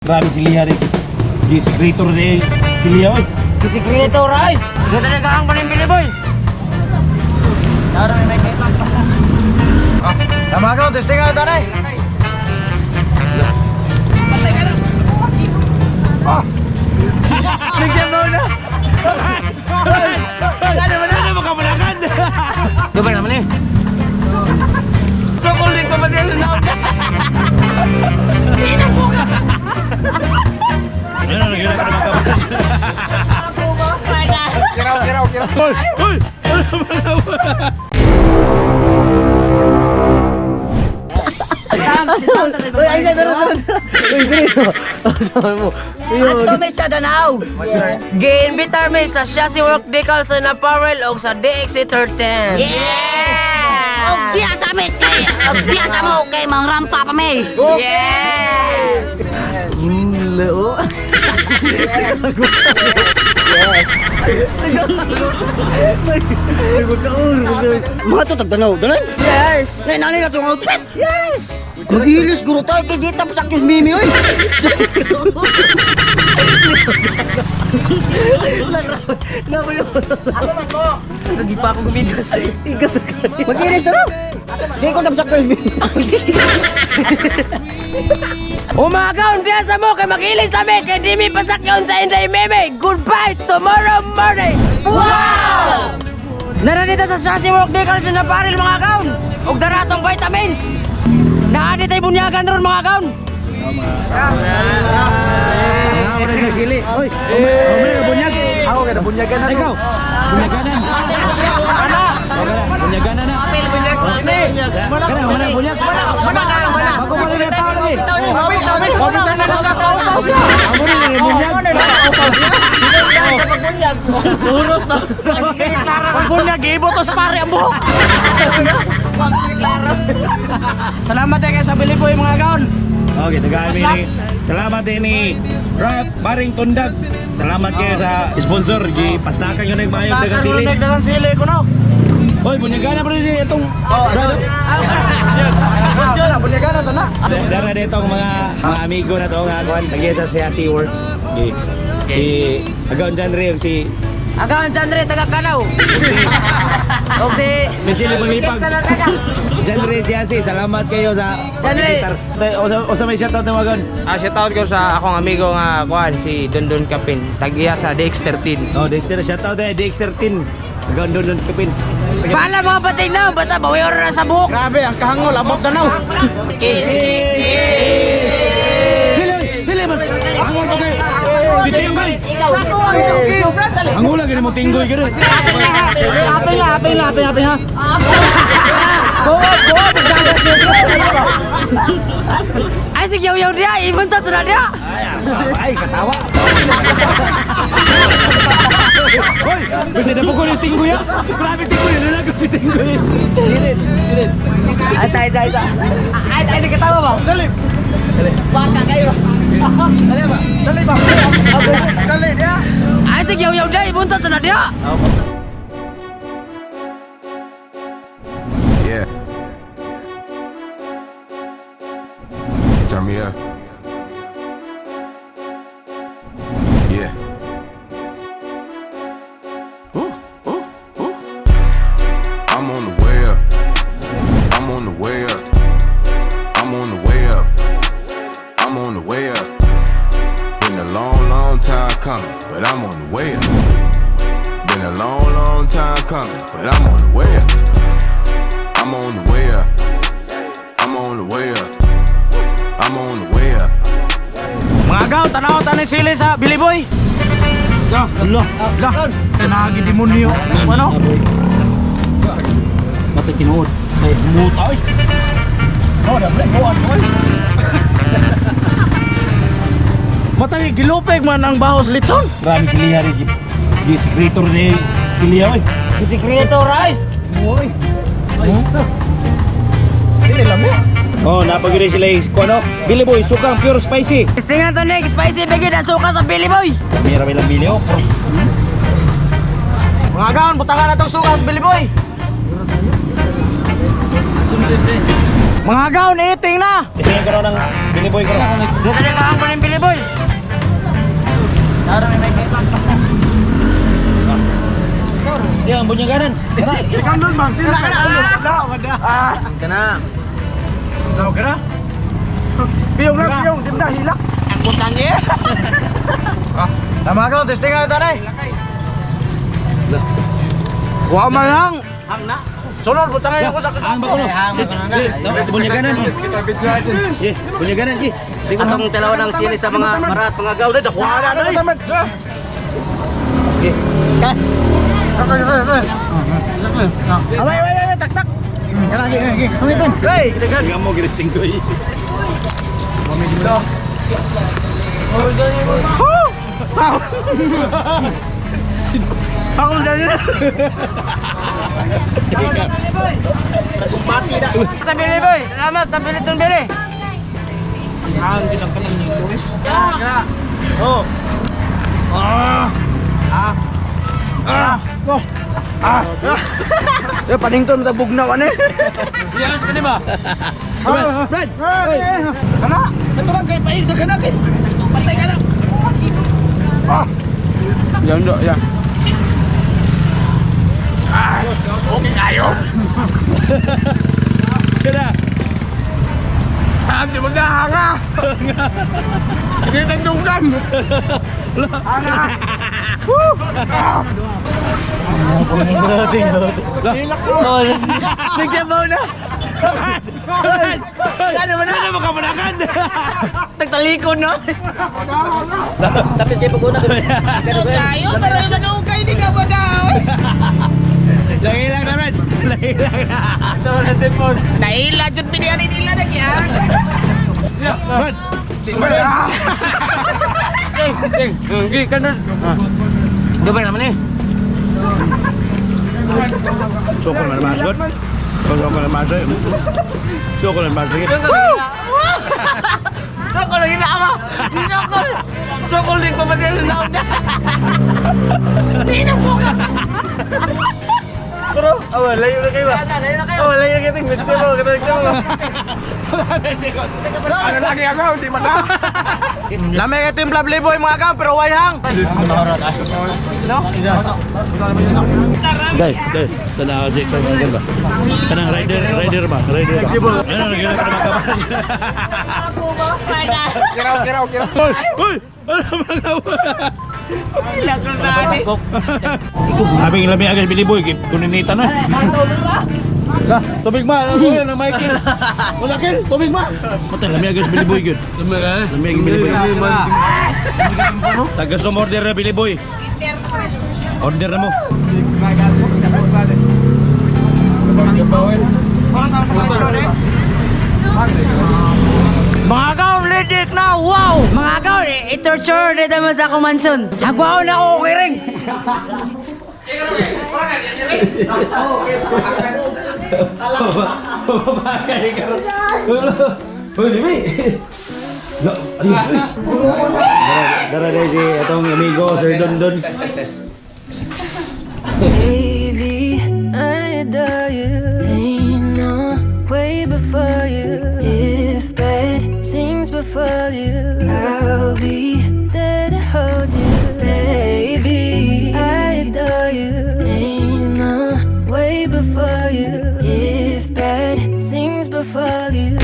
Grabe si Liha rin. Discretor ni si Liha, oy. Sikreto, right? Dito talaga ang panimbili, boy. Tama ka, testing ka, tanay. Bigyan mo na! Ano mo na? Ano mo kamulakan? Gabay naman eh. Chocolate pa ba siya na? Ano na gina ka naman kamulakan? Kiraw, kiraw, kiraw. Hoy! Hoy! Ano ba na? Uy, ay, tara, tara, tara. Uy, dali. Sama mo. Ato mi sa Danao. Giinbitar mi sa Shasi Work Decal sa Naparel og sa DXC13. Yeah! Og diya sa amin kay og diya sa mo kay mangrampa pa mi. Yes! Leo. Yes. Mga to tagdanaw, dalan? Yes. Nay, nanay na tong outfit. Yes. Magilis guro tayo kay di tapos akong mimi oy. Lagi pa ako gumigas eh. Magilis na lang. Di ko tapos akong mimi. Umaga, diya sa mo kay magilis sa mi kay di mi pasakyon sa Inday Meme. Goodbye tomorrow morning. Wow! Naranita sa Shasi Work Decal sa Naparel mga kaon. Og dara atong vitamins. Naa di tay bunyagan ron mga kaon. Ah, wala na sili. Hoy! Umay na bunyag. Ako kay bunyagan na. Ikaw! Bunyaganan. Ana! Bunyaganan na. Kana, wala bunyag. Mana na, mana. Bago mo rin tao lagi. Kapitan na lang ka Amo rin eh, bunyag. Turot na. Pagbunyag, ibotos pare ang buhok. Salamat eh kay sa Biliboy mga kaon. Okay, tagaan ni. Salamat din ni Rap Baring Tundag. Salamat kayo sa sponsor. Gi pastakan yun ang maayong dagang sili. Dagang sili ko no. Hoy, bunyagan na pa rin itong Oh, ano? Bunyagan na sana. Dara dito ang mga amigo na to nga kuan tagiya sa Siasi Works. Gi si Agaon Janre ug si Agaw Janre taga Kanaw. Og si Michelle Manglipag. Janre Siasi, salamat kayo sa Janre. O sa may shoutout na Agaon. Ah, shoutout ko sa akong amigo nga kuan si Dondon Kapin, tagiya sa DX13. Oh, Dexter, shoutout eh DX13. Agaon don don kapin. Bahala mga pating na, basta bawi na sa buhok. Grabe, ang kahangol, abot na. Sili, sili mas. Angol ko kayo. Si Tinggoy. Angol lagi mo Tinggoy gani. Apil na, apil na, apil, apil ha. Buo, buo, magdagat niyo. Ay, sige, yaw dia, ibunta sa dia. Ay, katawa. Hoy, kasi na ko ni Tinggoy ha. Grabe Tinggoy, ano lang si Tinggoy. Dilit, dilit. Ay, tay, tay, tay. Ay, tay, katawa ba? Dali. Baka kayo. Dali ba? Dali ba? Dali dia. Ay, sige, yaw dia, ibunta sa dia. Yeah. Turn me up. Yeah. Ooh, ooh, ooh. I'm on the way up. I'm on the way up. I'm on the way up. I'm on the way up. Been a long, long time coming, but I'm on the way up. Been a long, long time coming, but I'm on the way up. I'm on the way up. I'm on the way up. I'm on the way up. Mga gaw, tanaw tanay sili sa Biliboy. Allah. Lah, tanagi demonyo. Ano? Matay tinuod. Ay, muta oy. Oh, dapat buwan oy. Matay gilupig man ang bahos litson. Grabe si Liha rin. Discretor ni si Liha oy. Sikreto, right? Oy. Dili lami. Oh, napagiri sila yung kuno. Billy Boy, sukang pure spicy. Tingnan to, Nick, spicy bigyan ang suka sa Billy Boy. Mira may lang bili oh. Mga gaon, butangan na tong suka sa Biliboy. Mga gaon, eating na! Tingin ko raw ng Biliboy ko raw. Dito na lang ang Billy Boy. Di, ang bunyaganan. Ikaw nun, bang? Sila ka na! Ah! Ka na. Tawag ka na? Piyong na, piyong! Di na, hilak! Ang butang niya. Tama ka, testing nga tanay! Wow man hang! Hang na. Sunod, butangay ako sa Ang bakulo. Bunyaganan. Ye, bunyaganan, ye. Di ko Atong dalawa ng sili sa mga marat, mga gaw na dakuha na na. Ye. Away, away, away, tak, tak! Hey, Tingnan mo, girising ko eh. Ako na yun. Sa Billy Boy. Salamat sa Billy Billy. Oh. Ah. Ah. Ah. Ah. Eh, panington ta bugnaw ani. Yes, pwede ba? Brad, Brad. Kana. Ito lang kay paig na kay. Patay ka na. Ah. Yan do, yan. Kada. Ah, di mo na hanga. Hindi tandunggan. Hanga. Nagsabaw na. Ano mo na? Ano mo kamanakan? Tagtalikod no. Tapos kayo pag-una. Tayo pero imanugay di ka ba daw? Lagi lang na, Brad. Lagi lang na. Naila jud pinian nila na kya. Brad. Hindi ka na. Gabay naman eh. Sokol na naman, Brad. Sokol na naman, sir. Sokol na naman, sir. Sokol ang inaama. Di sokol. Sokol din pa ba na na. Di na po ka. Pero, awa, layo na kayo ba? Awa, layo na kayo. Nagsabaw, nagsabaw. Ano lagi ako, hindi mata. Lamay kayo timpla Playboy mga kam, pero why hang? Dai, dai. Tanaw si kanang ba? Kanang rider, rider ba? Rider ba? Ano ano gina kanang kaman? Kiraw, kiraw, kiraw. Hoy, hoy. Ano mga Lakol na ani. Aming lami agad Biliboy, kuninita na. Lah, tubig ma, ano yun, ang Michael. Wala kel, tubig ma. Patay, lami agad Biliboy gyud. Lami ka. Lami agad Biliboy. Tagas mo order na Biliboy. Order na mo. Mga kam, legit na, wow! Mga kaon, i-torture dito mo sa akong mansion. Agwaon na ako kiring. Babagay ka ron. Uy, Bibi. Dara dara si atong amigo Sir Dondon. Baby, I adore you. Ain't no way before you. If bad things befall you, I'll be there to hold you. Baby, I adore you. Ain't no way before you. If bad things befall you.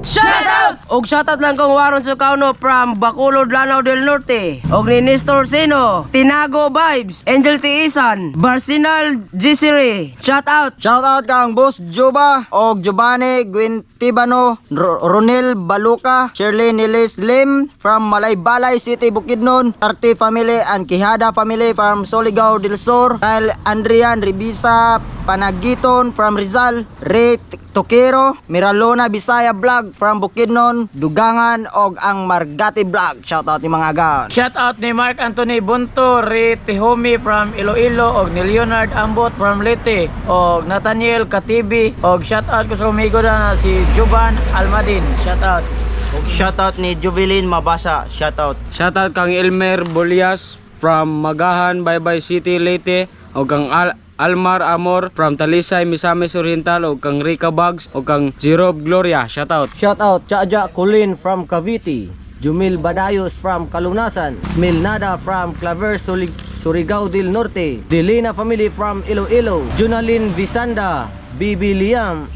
Shout out! Og shout out lang kong Waron Sucauno from Bacolod, Lanao del Norte. Og ni Nestor Sino, Tinago Vibes, Angel Tiisan, Barsinal Gisiri. Shout out! Shout out kang Boss Juba og Giovanni Guintibano, Ronel Baluka, Shirley Nilis Lim from Malaybalay City, Bukidnon, Arte Family and Quijada Family from Soligao del Sur, Kyle Andrian Ribisa Panagiton from Rizal, Ray Tokero, Miralona Bisaya Vlog from Bukidnon, Dugangan og ang Margati Vlog. Shout out ni mga agaw. Shout out ni Mark Anthony Bunto, Ray Tihomi from Iloilo, og ni Leonard Ambot from Leyte, og Nathaniel Katibi, og shout out ko sa amigo na na si Juban Almadin. Shout out. Shout out ni Jubilin Mabasa. Shout out. Shoutout kang Elmer Bolias from Magahan, Baybay City, Leyte. O kang Almar Amor from Talisay, Misamis Oriental ug kang Rica Bugs ug kang Jerob Gloria. Shout out. Shout out Chaja Colin from Cavite, Jumil Badayos from Kalunasan, Milnada from Claver Surigao del Norte, Delina family from Iloilo, Junalyn Visanda, Bibi Liam,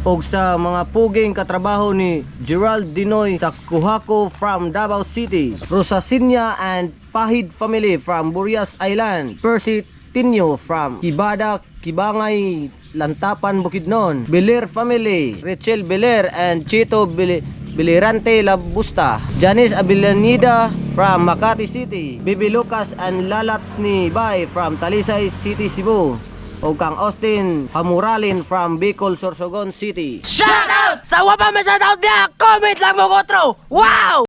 og sa mga puging katrabaho ni Gerald Dinoy sa Kuhako from Davao City, Rosasinya and Pahid family from Burias Island, Percy Tinio from Kibada, Kibangay, Lantapan, Bukidnon, Beler family, Rachel Beler and Chito Bilirante Labusta, Janice Abelanida from Makati City, Bibi Lucas and Lalats ni Bay from Talisay City, Cebu, o kang Austin Hamuralin from Bicol, Sorsogon City. Shout out! Sa wa pa man shout out niya, comment lang mo otro. Wow!